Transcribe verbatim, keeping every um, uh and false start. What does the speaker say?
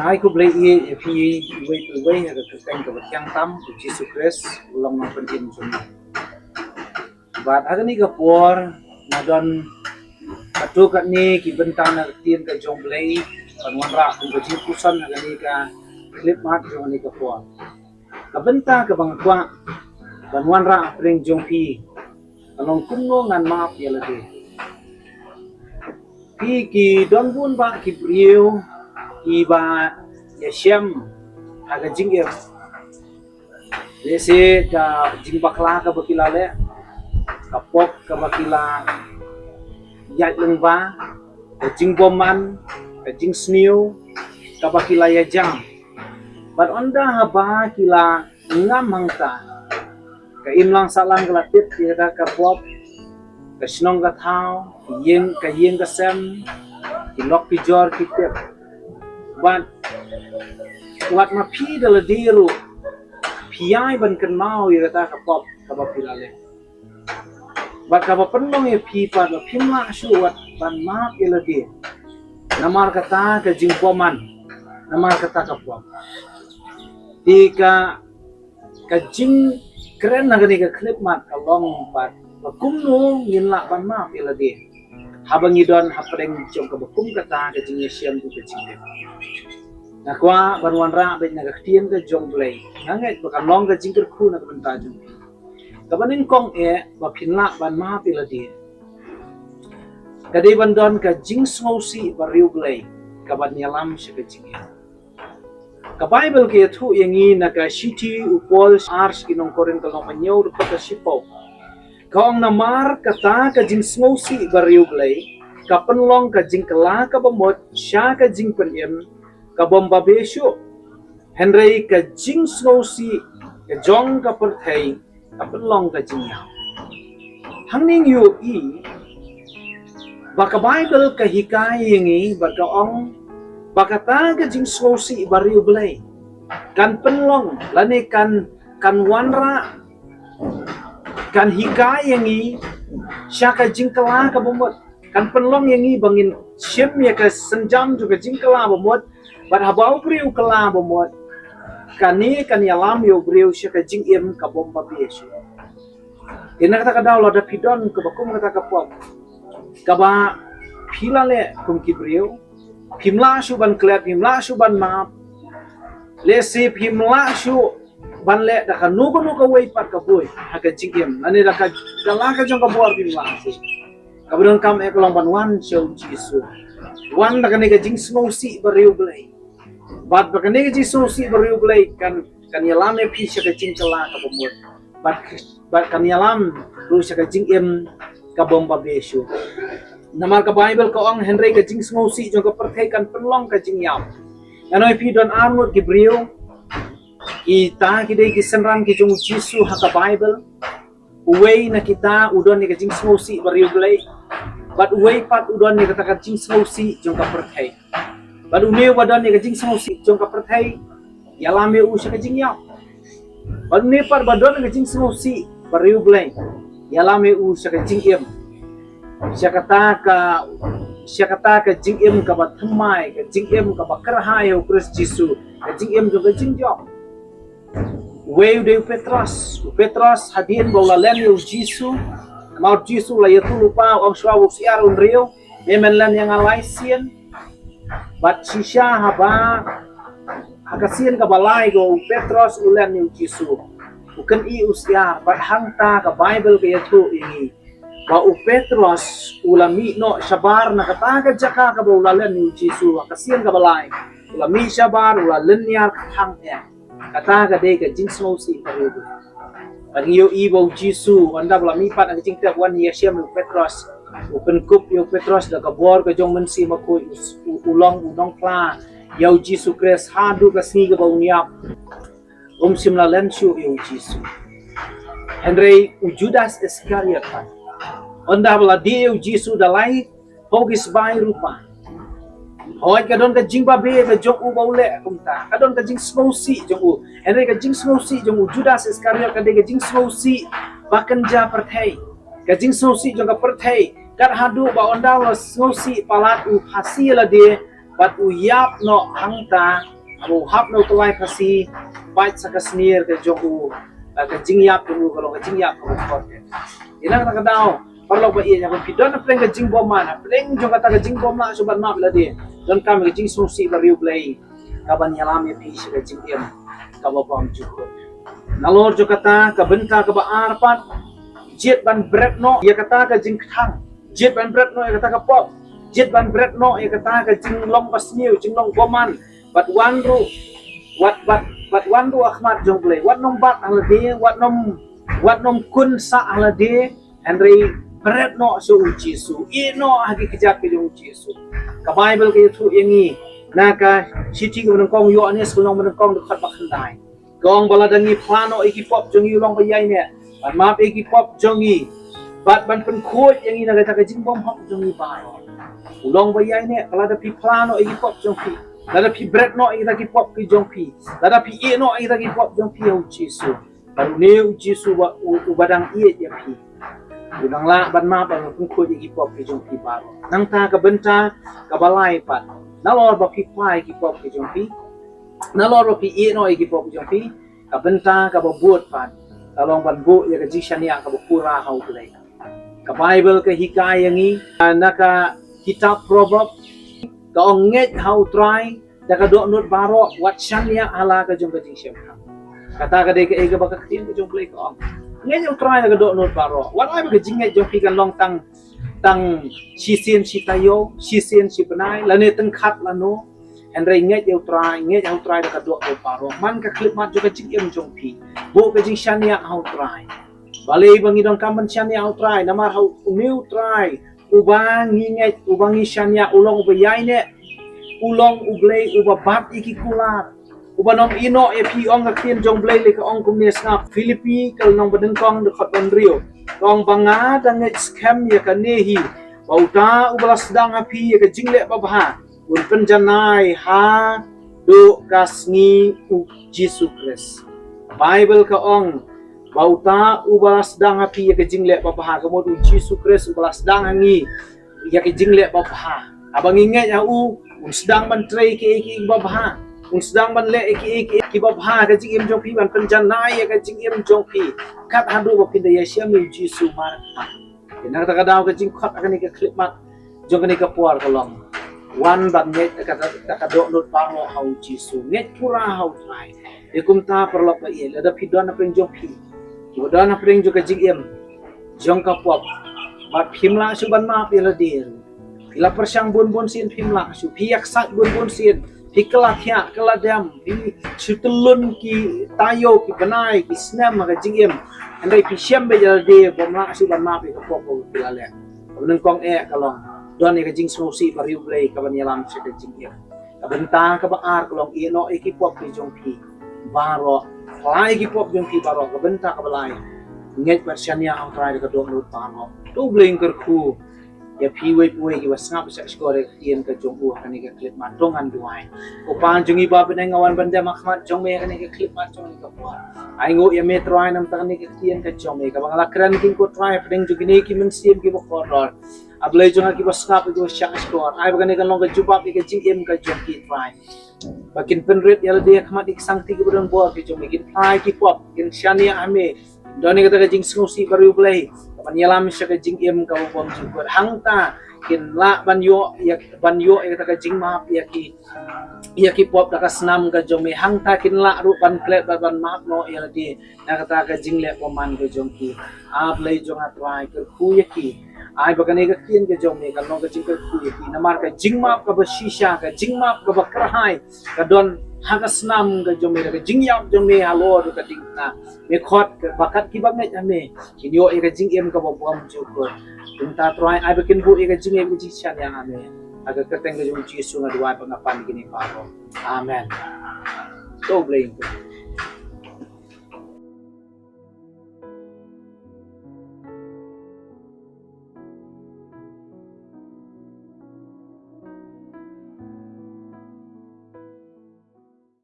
Ai khublei ïa phi iwei pa iwei ha ka kyrteng kaba thiang tam U Jisu Khrist, u long nongpynim jong ngi. Bad ha kane ka por nga don katto katne ki bynta na ka ktien ka jong U Blei ban wanrah kum ka jingpuson ha kane ka khyllipmat jong kane ka por. Ka bynta kaba nga kwah ban wanrah hapdeng jong phi ka long kumno ngan map ïa lade. Phi, ki don bun bah ki briew kiba ïashem ha ka jingim. Lehse ka jingbakla kaba ki la leh, ka pop kaba ki la ïaid lyngba, ka jingbymman, ka jingsniew kaba ki la ïajam. Bad ynda haba ki la ngam hangta, ka imlang sahlang ka la tip ïa kata ka pop, ka shnong ka thaw, ka ïing, ka ïing ka sem, ki lok ki jor ki tip. Bad wat ma phi da lade ruh phi ïai ban kynmaw ïa kata ka pop kaba phi la leh. Bad kaba pynlong ïa phi pat ba phim lah shuh wat ban map ïa lade namar kata ka jingbymman, namar kata ka pop. Te ka, ka jingkren ha kane ka khyllipmat ka long pat ba kumno ngin lah ban map ïa lade haba ngi don hapdeng jong kaba kum kata ka jingïashem jong ka jingim. Nga kwah ban wanrah beit na ka ktien ka jong U Blei. Nga ngeit ba kan long ka jingkyrkhu na ka bynta jong phi. Kaba nyngkong eh ba phin lah ban map ïa lade, ka dei ban don ka jingsngewsih bariewblei kaban ïalam sha ka jingim. Ka Baibl ka ïathuh ïa ngi na ka shithi u Paul ar sha ki nong Korinth ka lynnong ba hynñiew dkhot ka shiphew. Ka ong, namar kata ka jingsngewsih bariewblei ka pynlong ka jingkylla kaba mut sha ka jingpynim ka bym babe shuh. Hynrei ka jingsngewsih ka jong ka pyrthei ka pynlong ka jingïap. Hangne ngi ïohi ba ka Baibl ka hikai ïa ngi bad ka ong ba kata ka jingsngewsih bariewblei kan pynlong lane kan, kan wanrah, kan hikai ïa ngi sha ka jingkylla kaba mut. Kan pynlong ïa ngi ba ngin shim ïa ka sienjam jong ka jingkylla ba mut. Bad haba u briew u kylla ba mut, kane kan ïalam ïa u briew sha ka jingim ka bym babe shuh. Te na kata ka daw lada phi don kaba kum kata ka pop kaba phi la leh kum ki briew, phim lah shuh ban klet, phim lah shuh ban map. Lehse phim lah shuh ban leh da kano kano kawei pat ka bor ha ka jingim, lane da ka, da la ka jong ka bor phim lah shuh. Kaba donkam eh ka long ban wan sha U Jisu. Wan da kane ka jingsngewsih bariewblei. Bad ba kane ka jingsngewsih bariewblei kan, kan ïalam ïa phi sha ka jingkylla kaba mut. Bad, bad kan ïalam ruh sha ka jingim ka bym babe shuh. Namar ka Baibl ka ong, hynrei ka jingsngewsih jong ka pyrthei kan pynlong ka jingïap. Ngan ong ïa phi, don ar ngut ki briew, kita ki dei ki synran ki jong U Jisu ha ka Baibl. Uwei na kita u don ïa ka jingsngewsih bariewblei, bad uwei pat u don ïa kata ka jingsngewsih jong ka pyrthei. Bad une uba don ïa ka jingsngewsih jong ka pyrthei, ïalam ïa u sha ka jingïap. Bad une pat ba don ïa ka jingsngewsih bariewblei, ïalam ïa u sha ka jingim, sha kata ka, sha kata ka jingim kaba thymmai, ka jingim kaba kyrhai ha U Khrist Jisu, ka jingim jong ka jingjop. Uwei u dei u Petros. U Petros hadien ba u la len ïa U Jisu, namar U Jisu u la ïathuh lypa, u ong, shuwa ba u syiar un riew, me men len ïa nga lai sien. Bad shisha haba, ha ka sien kaba lai ko, u Petros u len ïa U Jisu, u kynnoh, u syiar. Bad hangta ka Baibl ka ïathuh ïa ngi ba u Petros u la mih noh shabar na kata ka jaka kaba u la len ïa U Jisu ha ka sien kaba lai. U la mih shabar, u la lynñiar ka thang eh. Kata ka dei ka jingsngewsih bariewblei. Bad ngi ïohi ba U Jisu, ynda ba la mih pat na ka jingtep wan ïashem ïa u Petros, u pynkup ïa u Petros da ka bor ka jong u Mynsiem Bakhuid, u, u, u long u nongphla ïa U Jisu Khrist haduh ka sngi kaba un ïap. Um shym la len shuh ïa U Jisu. Hynrei u Judas Iskariot pat, ynda ba la die ïa U Jisu da laiphew ki sbai rupa. Hooid, ka don ka jingbabe ka jong u ba u leh kumta, ka don ka jingsngewsih jong u. Hynrei ka jingsngewsih jong u Judas Iskariot ka dei ka jingsngewsih ba kynja pyrthei. Ka jingsngewsih jong ka pyrthei, kat haduh ba ynda la sngewsih palat u phasi ïa lade, Bad u ïap noh hangta, haba u hap na u tylli phasi, bad sa ka snier ka jong u, ka jingïap jong u ka long ka jingïap kaba khor. Ïa kata ka daw, paralok ba ïeit, haba phi don hapdeng ka jingbymman, hapdeng jong kata ka jingbymlah shuh ban map ïa lade, donkam ka jingsngewsih bariewblei kaban ïalam ïa phi sha ka jingim kaba bymjukut. Nalor jong kata, ka bynta kaba ar pat, jied ban bret noh ïa kata ka jingkthang, jied ban bret noh ïa kata ka pop, jied ban bret noh ïa kata ka jinglong basniew, jinglong bymman, bad wan ruh, wat, bad, bad wan ruh ha khmat jong U Blei, wat nym bat ha lade, wat nym, wat nym kun sah ha lade, hynrei bret noh sha U Jisu, ïeh noh ha ki kjat ka jong U Jisu. Ka Baibl ka ïathuh ïa ngi na ka shithi kaba nyngkong Ïoannis, ka lynnong ba nyngkong, dkhot ba khyndai. Ka ong ba lada ngi phla noh ïa ki pop jong ngi, u long ba ïaineh ban map ïa ki pop jong ngi, bad ban pynkhuid ïa ngi na kata ka jingbymhok jong ngi baroh. U long ba ïaineh, ba lada phi phla noh ïa ki pop jong phi, lada phi bret noh ïa kita ki pop ki jong phi, lada phi ïeh noh ïa kita ki pop jong phi ha U Jisu, bad une U Jisu uba, u, uba dang ïeit ïa phi, u nang lah ban map, ban pynkhuid ïa ki pop ki jong phi baroh. Nangta ka bynta kaba lai pat, nalor ba phi phla ïa ki pop ki jong phi, nalor ba phi ïeh noh ïa ki pop ki jong phi, ka bynta kaba bud pat ka long ban buh ïa ka jingshaniah kaba pura ha U Blei. Ka Baibl ka hikai ïa ngi, ah, na ka kitab Proverb, ka ong, ngeit ha U Trai da ka dohnud baroh, wat shaniah ha la ka jong ka jingshemphang. Kata ka dei kaei kaba ka ktien ka jong U Blei ka ong. Ngeit ha U Trai da ka dohnud baroh. Wat ai ba ka jingngeit jong phi kan long tang, tang shisien shi taïew, shisien shi bnai, lane tyngkhat lano. Hynrei ngeit ha U Trai, ngeit ha U Trai da ka dohnud baroh, man ka khyllipmat jong ka jingim jong phi. Buh ka jingshaniah ha U Trai. Balei ba ngi donkam ban shaniah ha U Trai? Namar ha une U Trai uba ngi ngeit, uba ngi shaniah, u long uba ïaineh, u long U Blei uba bat ïa ki kular, uba nym ïeh noh ïa phi. Ong ka ktien jong U Blei, lei ka ong kumne, sngap Philippi ka lynnong ba nyngkong, dkhot ba hynriew. Ka ong ba nga da ngeit skhem ïa kane hi, ba uta uba la sdang ha phi ïa ka jingleh babha un pynjanai haduh ka sngi U Jisu Khrist. Baibl ka ong ba uta uba la sdang ha phi ïa ka jingleh babha, ka mut U Jisu Khrist uba la sdang ha ngi ïa ka jingleh babha. Haba ngi ngeit ha u, un sdang ban trei kiei kiei kiba bha, un sdang ban leh kiei kiei kiba bha ha ka jingim jong phi, ban pynjanai ïa ka jingim jong phi, kat haduh ba phin da ïashem ïa U Jisu markhmat. Te na kata ka daw, ka jingkhot ha kane ka khyllipmat jong kane ka por ka long, wan ban ngeit da ka, da ka dohnud baroh ha U Jisu, ngeit pura ha U Trai. Te kumta, paralok ba ïeit, lada phi don hapdeng jong phi, phi don hapdeng jong ka jingim jong ka pop, bad phim lah shuh ban map ïa lade ruh, phi la pyrshang bun bun sien, phim lah shuh, phi ïaksaid bun bun sien, phi kylla thiah kylla dem, phi shu tyllun ki taïew, ki bnai, ki snem ha ka jingim, hynrei phi shem beit ïa lade bym lah shuh ban map ïa ka pop ba phi la leh. Kaba nyngkong eh ka long, don ïa ka jingsngewsih bariewblei kaban ïalam sha ka jingim. Ka bynta kaba ar ka long, ïeh noh ïa ki pop ki jong phi baroh, phla ïa ki pop jong phi baroh. Ka bynta kaba lai, ngeit bad shaniah ha U Trai da ka dohnud baroh. To U Blei un kyrkhu ïa phi uwei pa uwei kiba sngap shah shkor ïa ka ktien ka jong u ha kane ka khyllipmat. To ngan duwai. Ko Pa jong ngi ba ha bneng, nga wan ban dem ha khmat jong me ha kane ka khyllipmat jong kane ka por. Ai nguh ïa me Trai namar kane ka ktien ka jong me kaba nga la kren, kin, ko Trai, hapdeng jong kine ki mynsiem kiba kordor. A Blei jong nga, kiba sngap, kiba shah shkor, ai ba kane kan long ka jubab ïa ka jingim ka jong ki, Trai, ba kin pynrit ïa lade ha khmat ki ksangti kiba don bor ki jong me, kin phla ïa ki pop, kin shaniah ha me. Don ïa kata ka jingsngewsih bariewblei kaban ïalam sha ka jingim kaba bymjukut. Hangta kin lah ban ïoh ïa, ban ïoh ïa kata ka jingmap ïa ki, ïa ki pop da ka snam ka jong me. Hangta kin lah ruh ban klet bad ban map noh ïa lade na kata ka jingleh bymman ka jong ki. A Blei jong nga Trai, kyrkhu ïa ki. Ai ba kane ka ktien ka jong me kan long ka jingkyrkhu ïa ki, namar ka jingmap kaba shisha, ka jingmap kaba kyrhai, ka don ha ka snam ka jong me, da ka jingïap jong me halor ka diengphna. Me khot ba kat kiba ngeit ha me kin ïoh ïa ka jingim kaba bymjukut. Kumta Trai, ai ba kin buh ïa ka jingim ka jingshaniah ha me. Ha ka kyrteng ka jong U Jisu nga duwai bad nga pan ïa kine baroh. Amen. To U Blei